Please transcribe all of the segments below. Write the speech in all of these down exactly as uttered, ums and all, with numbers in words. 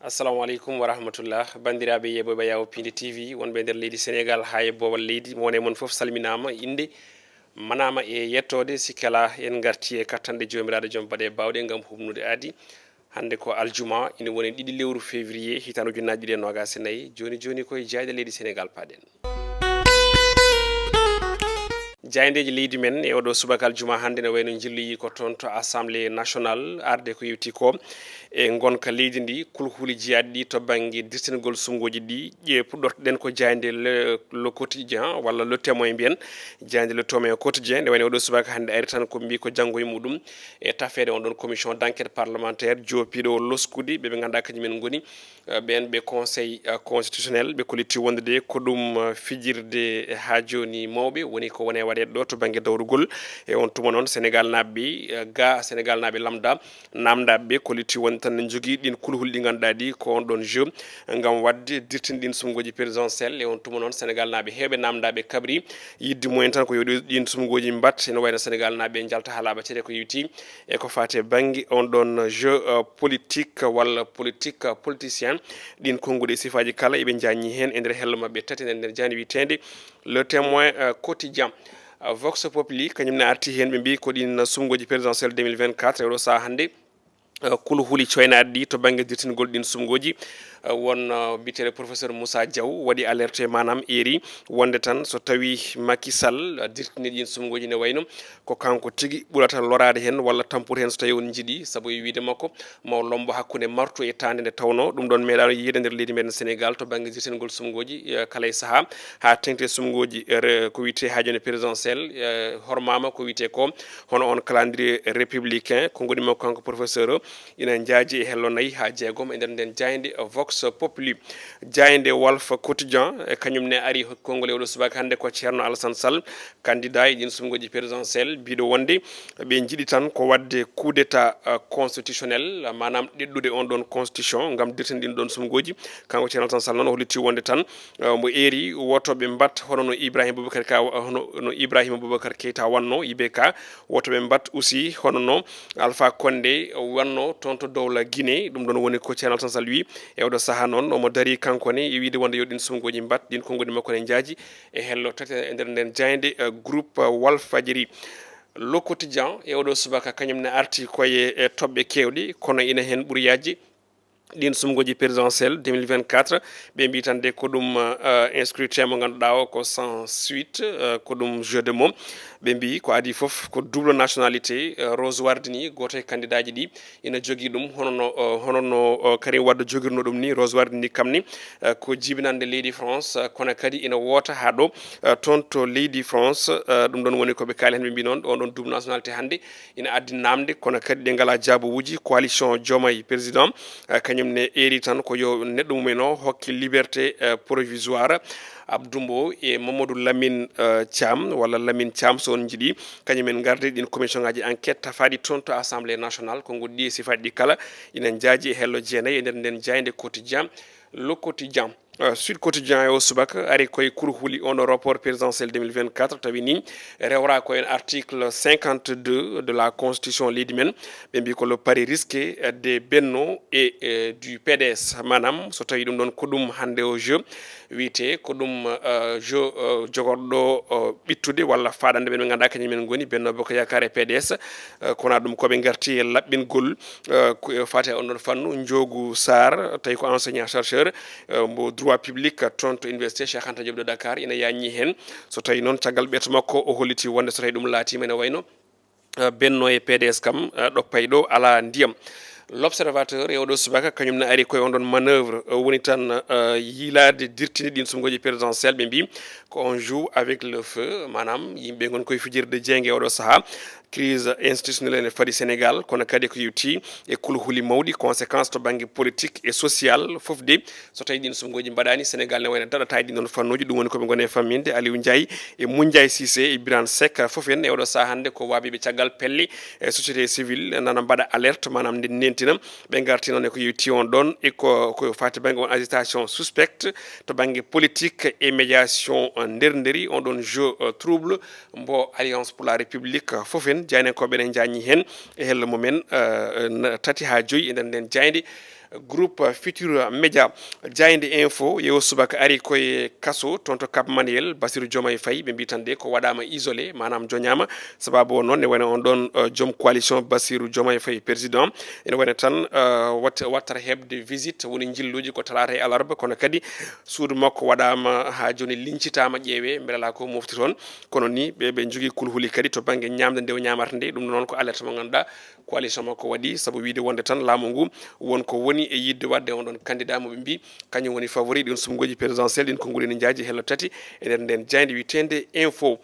Assalamu aleykum wa rahmatullah. Banndiraaɓe yeeɓooɓe Yawo Piindi T V, wonɓe e nder leydi Senegaal haa e boowal leydi, mo wone mon fof salminaama, innde manaama e yettoode. Sikkela en ngarti e kattanɗe Joomiraaɗo Joom baɗe baawɗe ngam huɓnude aadi. Hannde ko aljuma, ina woni ɗiɗi lewru février, hitaande ujunnaji ɗiɗi e noogas e nayi. Jooni jooni koye jaaynde leydi Senegaal paaɗen. Jaayndeeji leydi men e oɗo subaka aljuma hannde ne wayno njilloyi ko toon to Assemblée nationale, arde ko yewti ko e ngonka leydi ndi, kulhuli jiyaaɗi ɗi to bannge dirtingol suɓngooji ɗi. Ƴe puɗɗortoɗen ko jaaynde Le, Le Quotidien walla Le Témoin mbiyen. Jaaynde Le Témoin Quotidien nde wayno oɗo subaka hannde ari tan ko mbi ko janngo e muɗum e tafeede on ɗon commission d'enquête parlementaire joopiiɗo o loskude ɓe ɓe ngannduɗaa kañum en ngoni eh, ɓeen ɓe conseil eh, constitutionnel ɓe kolliti wondude ko ɗum eh, fijirde eh, haa jooni mawɓe woni ko wone waɗeede ɗo to bannge dawrugol. E on tuma noon Senegal naaɓe eh, ga Senegal naaɓe lamda namdaaɓe ɓe kolliti wonde tan ne njogii ɗin kulhuli ɗi ngannduɗaa ɗi ko on ɗon jeu ngam waɗde dirtin ɗin suɓngooji présidentiel. E on tuma noon Senegal naaɓe heewɓe namdaaɓe kabri yidde mumen tan ko yo ɗi- ɗin suɓngooji mbat ene wayno Senegal naaɓe njalta haa laaɓa cere ko yewti e ko faati e bannge on ɗon jeu eh, politique walla politique politicien. Ɗin konnguɗi e sifaaji kala eɓe njaññi heen e nder hello maɓɓe tati nder nder jaaynde wiyeteende Le Témoin eh, Quotidien. Eh, Vox Populi kañum ne arti heen ɓe mbi ko ɗin suɓngooji présidentiel deux mille vingt-quatre e oɗo sahaa hannde eh, kulhuli coynaaɗi ɗi to bannge dirtingol ɗin suɓngooji. Eh, won eh, biyeteeɗo professeur Moussa Diaw waɗi alerte maanaam eeri wonde tan so tawii Macky Sall eh, dirtini ɗin suɓngooji ne wayno ko kanko tigi ɓurata loraade heen walla tampude heen so tawii on njiɗi, sabu e wiyde makko maw lombo hakkunde martu e taande nde tawnoo ɗum ɗoon meeɗaano yiyeede nder leydi meɗen Senegal to bannge dirtingol suɓngooji eh, kala e sahaa haa teŋti e suɓngooji eh, re- ko wiyetee haa jooni présidentiel eh, hormaama ko wiyetee ko hono on calendrier républicain. Konngudi makko kanko professeur o ina njaaji e hello nayi haa jeegom e nder nden jaaynde Vox Populi. Jaaynde Walf Quotidien e kañum ne ari hokki konngol e oɗo subaka hannde ko Ceerno Alassane Sall, candidat e ɗin suɓngooji présidentiel, biiɗo wonde ɓe njiɗi tan ko waɗde coup d'état eh, constitutionnel, maanaam ɗeɗɗude on ɗon constitution ngam dirtin ɗin ɗon suɓngooji. Kanko Ceerno Alassane Sall noon o holliti wonde tan eh, mbo eeri wotoɓe mbat hono no Ibrahima Boubacar Ka hono no Ibrahima Boubacar Keita wanno I B K, wotoɓe mbat aussi hono no Alpha Condé wanno toon to dowla Guinée. Ɗum ɗon woni ko Ceerno Alassane Sall wi e oɗo sahaa noon omo darii kanko ne e wiide wonde yo ɗin suɓngooji mbat ɗin konngudi makko ne njaaji e hello tati e nder nden jaaynde eh, groupe eh, Walfadjri. Le Quotidien e oɗo subaka kañum ne arti koye e toɓɓe keewɗe kono ina heen ɓuri yaajde ɗin suɓngooji présidentiel deux mille vingt-quatre. Ɓe mbi tan de ko ɗum eh, scrutin mo ngannduɗaa o ko sans suite eh, ko ɗum jeu de mots. Ɓe mbi ko adii fof ko double nationalité eh, Rose Wardini gooto e candidat ji ɗi ina jogii ɗum hono no eh, hono no eh, Karim Wade jogirno ɗum ni. Rose Wardini kam ni eh, ko jibinande leydi France eh, kono kadi ina woota haa ɗo eh, toon to leydi France. Eh, ɗum ɗon woni ko ɓe kaali heen ɓe mbi noon on ɗon double nationalité hannde ina addi namde kono kadi ɗe ngalaa jaabowuuji. Coalition Diomaye président eh, kañum ne eeri tan ko yo neɗɗo mumen o hokke liberté eh, provisoire. Abdou Mbow e Mamadou Lamine eh, Thiam walla Lamine Thiam so on njiɗi kañum en ngarde ɗin commission ngaji enquête tafaaɗi toon to Assemblée nationale. Konngudi ɗi e sifaaji ɗi kala ina njaaji e hello jeenayi e nder nden jaaynde Quotidien. Le Quotidien eh, Sud Quotidien e o subaka ari koye kulhuli on rapport présidentiel deux mille vingt-quatre tawi ni rewra ko en article cinquante-deux de la constitution leydi men. Ɓe mbi ko le pari risqué eh, de Benno et eh, du P D S, maanaam so tawi ɗum ɗon ko ɗum hannde o jeu wiyetee ko ɗum eh, jeu eh, jogorɗo eh, ɓittude walla faɗande ɓen ɓe ngannduɗaa kañum en ngoni Benno Bokk Yaakaar e P D S. Eh, kono ɗum ko ɓe ngarti e laɓɓingol eh, ko e faati e on ɗon fannu. Njoogu Sarr tawi ko enseignant chercheur eh, mbo droit public toon to université Cheikh Anta Diop de Dakar ina yaññi heen. So tawi noon caggal ɓeeto makko o holliti wonde so tawi ɗum laatiima ene wayno eh, Benno e P D S kam eh, ɗo pay ɗo alaa ndiyam. L'Observateur e oɗo subaka kañum ne ari koye on ɗon manœuvre eh, woni tan eh, yiilaade dirtini ɗin suɓngooji présidentiel ɓe mbi ko on joue avec le feu, maanaam yimɓe ngon koye fijirde jeynge oɗo sahaa. Crise institutionnelle ene fadi Sénégal kono kadi ko yewti e kulhuli mawɗi conséquence to bannge politique et social fof de. So tawi ɗin suɓngooji mbaɗaani Sénégal ne wayno daɗata e ɗin ɗon fannuuji. Ɗum woni ko ɓe ngoni e famminde Aliou Ndiaye e Moundiaye Cissé e Birane Seck fof en e oɗo sahaa hannde ko waabiiɓe caggal pelle e société civile nana mbaɗa alerte maanaam nde nentina. Ɓe ngarti noon e ko yewti on ɗon e ko ko faati bannge on agitation suspecte to bannge politique et médiation nder nderi on ɗon jeu eh, trouble mbo Alliance pour la République fof en jaynankooɓe ne njaññi heen e hello mumen eh, eh, tati haa joyi e nder nden jaaynde. Groupe Futur Média. Jaaynde Info, yeewo subaka ari koye kaso toon to Cap Manuel, Bassirou Diomaye Faye, ɓe mbi tan de ko waɗaama isolé, maanaam joñaama. Sababu o noon ne wayno on ɗoon, eh, joom coalition Bassirou Diomaye Faye président, ene wayno tan, eh, wat-, wattata heɓde visite, woni njilluuji ko talaata e alarba, kono kadi suudu makko waɗaama haa jooni lincitaama, ƴeewee mbele alaa ko mofti toon. Kono ni ɓe, ɓe njogii kulhuli kadi to bannge ñaamde nde o ñaamata nde, ɗum noon ko alerte mo ngannduɗaa coalition makko waɗi, sabu wiyde wonde tan laamu ngu won ko woni e yiɗde waɗde on ɗon candidat mo ɓe mbi kañum woni favori ɗin sumngooji présidentiel ɗin. Ko nguɗi ne njaaji hello tati e nder nden jaaynde wiyeteende Info.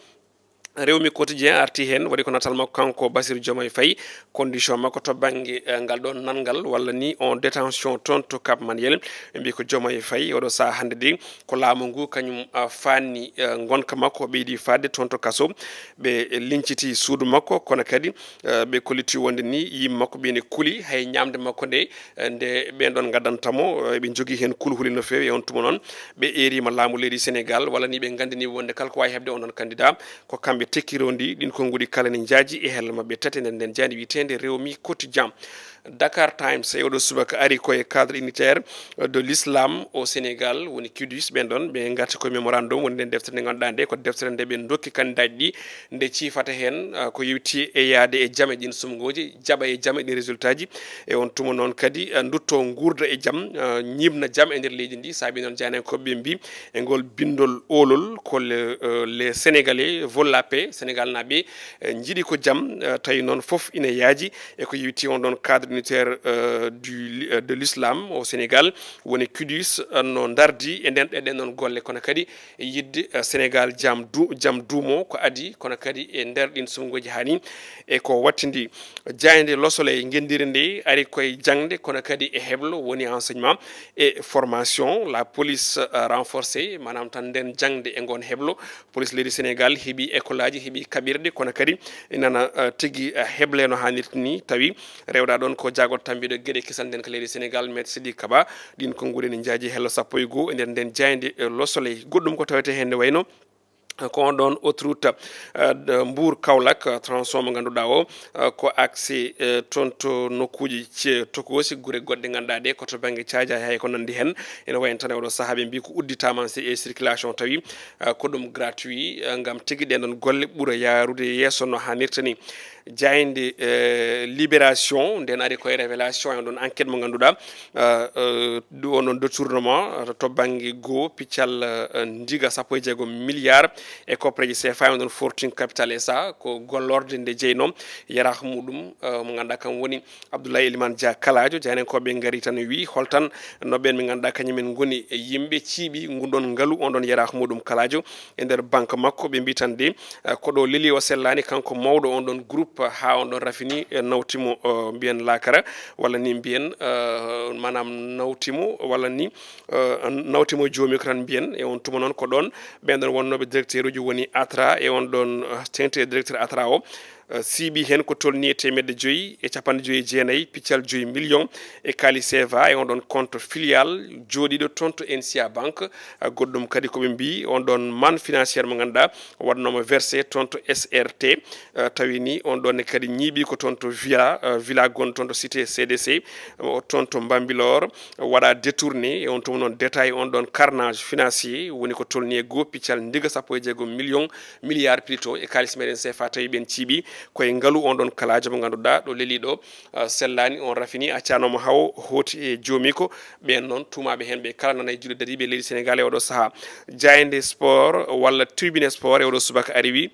Rewmi Quotidien arti heen, waɗi ko natal makko kanko Bassirou Diomaye Faye, condition makko to bannge, eh, ngal ɗon nanngal walla ni on détention toon to Cap Manuel. Ɓe mbi ko Diomaye Faye oɗo sahaa hannde de ko laamu ngu kañum, ah, faanni, eh, ngonka makko, o ɓeydi fadde toon to kaso. Ɓe linciti suudu makko, kono kadi, eh, ɓe kolliti wonde ni yimɓe makko ɓe ne kuli, hay ñaamde makko nde, eh, nde ɓeen ɗon ngaddanta mo, eh, ɓe njogii heen kulhuli no feewi. E on tuma noon, ɓe eerima laamu leydi Sénégal, walla ni ɓe nganndini wonde kala ko waawi heɓde on ɗon candidat, ko kamɓe tekkirondi ɗin konnguɗi kala ne njaaji e helle maɓɓe tati nder nden jaaynde wiyeteende Rewmi Quotidien. Dakar Times, e oɗo subaka ari ko e cadre unitaire de l'islam au Sénégal, woni kudus, ɓen ɗon ɓe ngarti koye mémorandum, woni nden deftere nde ngannduɗaa nde ko deftere nde ɓe ndokki candidat ji ɗi, nde ciifata heen, ah, ko yewti e yahde e jam e ɗin sumngooji, jaɓa e jam e ɗin résultat ji. E on tuma noon kadi, ah, ndutto nguurda e jam, ah, ñiiɓna jam e nder leydi ndi. Saabi noon jaayndiyankooɓe ɓe mbi e ngol binndol oolol ko le, euh, les Sénégalais veulent la paix, Sénégal naaɓe, eh, njiɗi ko jam, eh, tawi noon fof ina yaaji e ko yewti on ɗon cadre unitaire, euh, du, euh, de l'islam au Sénégal, woni kudus, euh, no ndardi e nden, e ɗen ɗon golle, kono kadi e yiɗde, euh, Sénégal jam du-, jam duumo ko adi, kono kadi e nder ɗin sumngooji hani e ko wattindi. Jaaynde Le Soleil, ngenndire nde ari koye jaŋde, kono kadi e heblo, woni enseignement et formation, la police, euh, renforcée, maanaam tan nden jaŋde e ngon heblo. Police leydi Sénégal heɓi école aji, heɓi kaɓirɗe, kono kadi nana, eh, tigi, eh, heble no haanirta ni, tawi rewɗa ɗon ko jaagoto tambiɗo geɗe kisal nden ka leydi Sénégal, Maître Sidiki Kaba. Ɗin konnguɗi ne njaaji hello sappo e goo e nder nden jaaynde, eh, Le Soleil. Goɗɗum ko tawete heen ne wayno, eh, ko on ɗon autoroute, eh, de Mbour Kaolack, eh, tronçon mo ngannduɗaa o, eh, ko accès, eh, toon to nokkuuji ce-, tokoosi, gure goɗɗe ngannduɗaa ɗe ko to bannge caajaay hay ko nanndi heen. Ene wayi tan e oɗo sahaa ɓe mbi ko udditaama si-, e circulation tawi, eh, ko ɗum gratuit, eh, ngam tigi ɗen ɗon golle ɓura yaarude yeeso no haanirta ni. Jaaynde, eh, Libération, nden ari koye révélation, e on ɗon enquête mo ngannduɗaa, eh, eh, ɗum on ɗon détournement, eh, to bannge goo piccal, eh, ndiga sappo e jeego milliard e koppareeji C F A, e on ɗon Fortune Capital S A, ko gollorde nde jeyno yaraaku muɗum, eh, mo ngannduɗaa kam woni Abdoulaye Elimane Dia Kaladio. Jaayndiyankooɓe ngari tan wi holtan no ɓen ɓe ngannduɗaa kañum en ngoni e yimɓe ciiɓi ngun ɗon ngalu, on ɗon yaraaku muɗum Kaladio e nder banque makko. Ɓe mbi tan de, eh, ko ɗo leli o sellaani, kanko mawɗo on ɗon groupe, haa on ɗon rafini, eh, nawtimo, eh, mbiyen laakara, walla ni mbiyen, eh, maanaam nawtimo, walla ni, eh, nawtimo joomi ko tan mbiyen. E on tuma noon ko ɗon ɓen ɗon wonnooɓe directeur uji woni Atra, e on ɗon, eh, teŋti e directeur Atra o, eh, siiɓi heen ko tolni e teemedde joyi e capanɗe joyi e jeenayi piccal joyi million e kaalis C F A e on ɗon compte filial jooɗiiɗo toon to N C A Banque. Eh, goɗɗum kadi ko ɓe mbi on ɗon manne financière mo ngannduɗaa waɗnooma versé toon to S R T, eh, tawi ni on ɗon ne kadi ñiiɓi ko toon to villa, eh, villa gonɗo toon to cité C D C, o toon to Bambilor, waɗa détourné, e on tuma noon détail on ɗon carnage financier woni ko tolni e goo piccal ndiga sappo e jeego million, milliard plutôt, e kaalis meɗen C F A, tawi ɓen ciiɓi koye ngalu on ɗon Kaladio mo ngannduɗaa ɗo leli ɗo, ah, sellaani, on rafini, accanooma hawo, hooti e joomi ko ɓen noon tuumaaɓe heen ɓe kala nana e juuɗe dariiɓe leydi Sénégal e oɗo sahaa. Jaaynde sport walla tribune sport e oɗo subaka ari wi,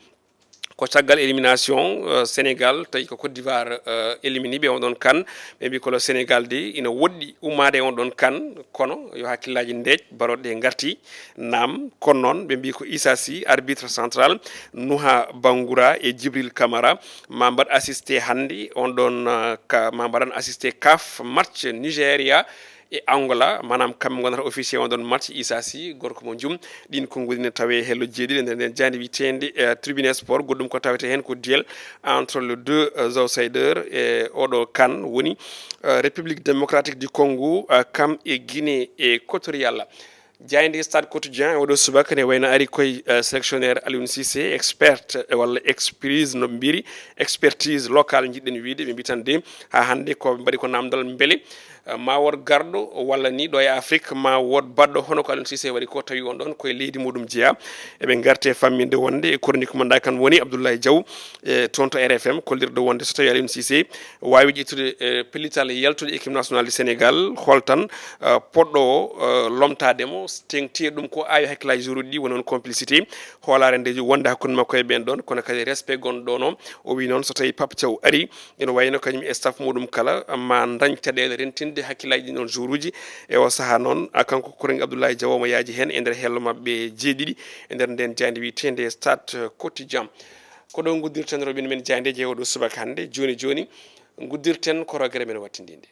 ko caggal élimination, euh, Sénégal, tawi ko Côte d'Ivoire, euh, éliminé ɓe on ɗon kan. Ɓe mbi ko le Sénégal de ina woɗɗi ummaade e on ɗon kan, kono yo hakkillaaji ndeej, baroɗe ngarti. Naam, kono noon ɓe mbi ko Issa Sy, arbitre central, Nuha Bangoura e Djibril Kamara, ma mbaɗ assisté hannde on ɗon, euh, ka, ma mbaɗan assisté caf match Nigeria e Angola, maanaam kamɓe ngonata officier on ɗon match, Issa Sy, gorko mo Jum. Ɗin konnguɗi ne tawe hello jeeɗiɗi e nder nden jaaynde wiyeteende, eh, Tribune Sport. Goɗɗum ko tawete heen ko duel entre les deux, euh, outsiders e oɗo kan woni, euh, République Démocratique du Congo, euh, kam e Guinée Équatoriale. Jaaynde Stade Quotidien e oɗo subaka ne wayno ari koye, eh, sélectionneur Aliou Cissé, expert, eh, walla expertise no ɓe mbiri, expertise locale njiɗɗen wiide, ɓe mbi tan de haa hannde ko ɓe mbaɗi ko namdal mbele Eh, ma wood garɗo walla ni ɗo e Afrique, ma wood baɗɗo hono ko Aliou Cissé waɗi ko, tawi on ɗon koye leydi muɗum jeyaa. Eɓe ngarti e famminde wonde e chronique mo nda kan woni Abdoulaye Diaw, e toon to R F M, kollirɗo wonde so tawi Aliou Cissé waawi ƴettude, eh, pellital yaltude équipe nationale du Sénégal, hol tan, eh, poɗɗo o, eh, lomtaade mo, teŋti ɗum ko awi hakkillaaji joueuruuji ɗi, woni on complicité, hoolaare nde wonde hakkunde makko e ɓeen ɗon, kono kadi respect gonɗo ɗon o. O wi noon so tawi Pape Thiaw ari, ene wayno kañum e staff muɗum kala, ma dañ caɗeele rentinde hakkillaaji ɗin ɗon joueuruuji. E o sahaa noon, a, kanko Koring Abdoulaye Diaw omo yaaji heen e nder hello maɓɓe jeeɗiɗi e nder nden jaaynde wiyeteende Stade Quotidien. Ko ɗo nguddirten roɓin men jaayndeeji e oɗo subaka hannde. Jooni jooni, nguddirten ko rogere men wattindinde.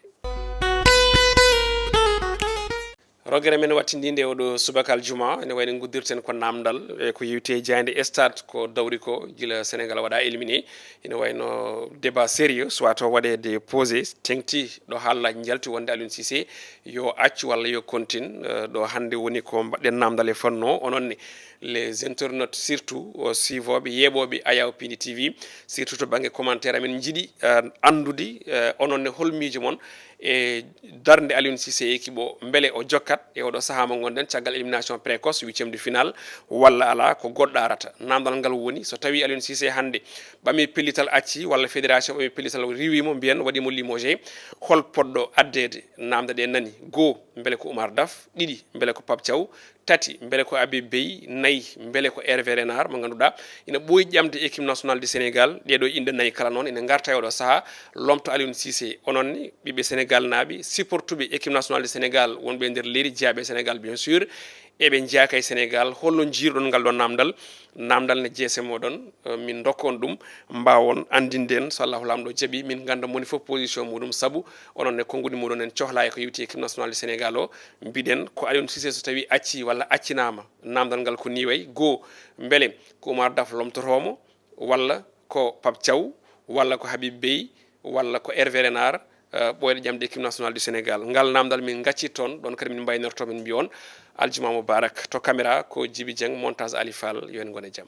Rogere men wattindinde oɗo subaka aljuma, ene wayno nguddirten ko namdal e ko yewti e jaaynde Stade ko dawri ko gila Sénégal waɗa éliminé. Ene wayno débat sérieux, soit to waɗeede posé, teŋti ɗo haalaji njalti wonde Aliou Cissé yo accu walla yo continue, eh, ɗo hannde woni ko mbaɗɗen namdal e fannu o. Onon ne, les internautes surtout, o suivooɓe, yeeɓooɓe Ayaw Pindi T V, surtout to bannge commentaire, amin njiɗi, eh, anndude, eh, onon ne hol miijo mon e darnde Aliou Cissé e équipe o, mbele o jokkat e oɗo sahaa mo ngonɗen caggal élimination précoce, huitième de finale, walla alaa, ko goɗɗo arata. Namdal ngal woni, so tawi Aliou Cissé hannde ɓami pellital acci, walla fédération ɓami pellital riiwi mo, mbiyen waɗi mo limogé, hol poɗɗo addeede? Namde ɗe nani. Goo, mbele ko Oumar Daf? Ɗiɗi, mbele ko Pape Thiaw? Tati, mbele ko Habib Beye? Nayi, mbele ko Hervé Renard mo ngannduɗaa ina ɓooyi ƴamde équipe nationale du Sénégal? Ɗee ɗo inɗe nayi kala noon ina ngarta e oɗo sahaa lomto Aliou Cissé. Onon ne, ɓiɓɓe Sénégal naaɓe, supportuɓe équipe nationale du Sénégal, wonɓe e nder leydi, jeyaaɓe e Sénégal, bien sûr, eɓe njeyaa kay Sénégal. Holno njiiruɗon ngal ɗon namdal? Namdal ne jeese moɗon, eh, min ndokka on ɗum, mbaawon anndinde en, so Allahu Laamɗo jaɓi, min ngannda moni fof position muɗum, sabu onon ne konnguɗi muɗon en cohlaa e ko yewti équipe nationale du Sénégal o. Mbiɗen ko Aliou Cissé so tawi acci walla accinaama, namdal ngal ko ni wayi. Goo, mbele ko Oumar Daf lomtotoo mo, walla ko Pape Thiaw, walla ko Habib Beye, walla ko Hervé Renard, eh, ɓooyɗo ƴamde équipe nationale du Sénégal? Ngal namdal min ngaccit toon, ɗon kadi min mbaynorto, min mbiya on aljuma mubarak. To caméra ko Djiby Dieng, montage Ali Fall, yo en ngon e jam.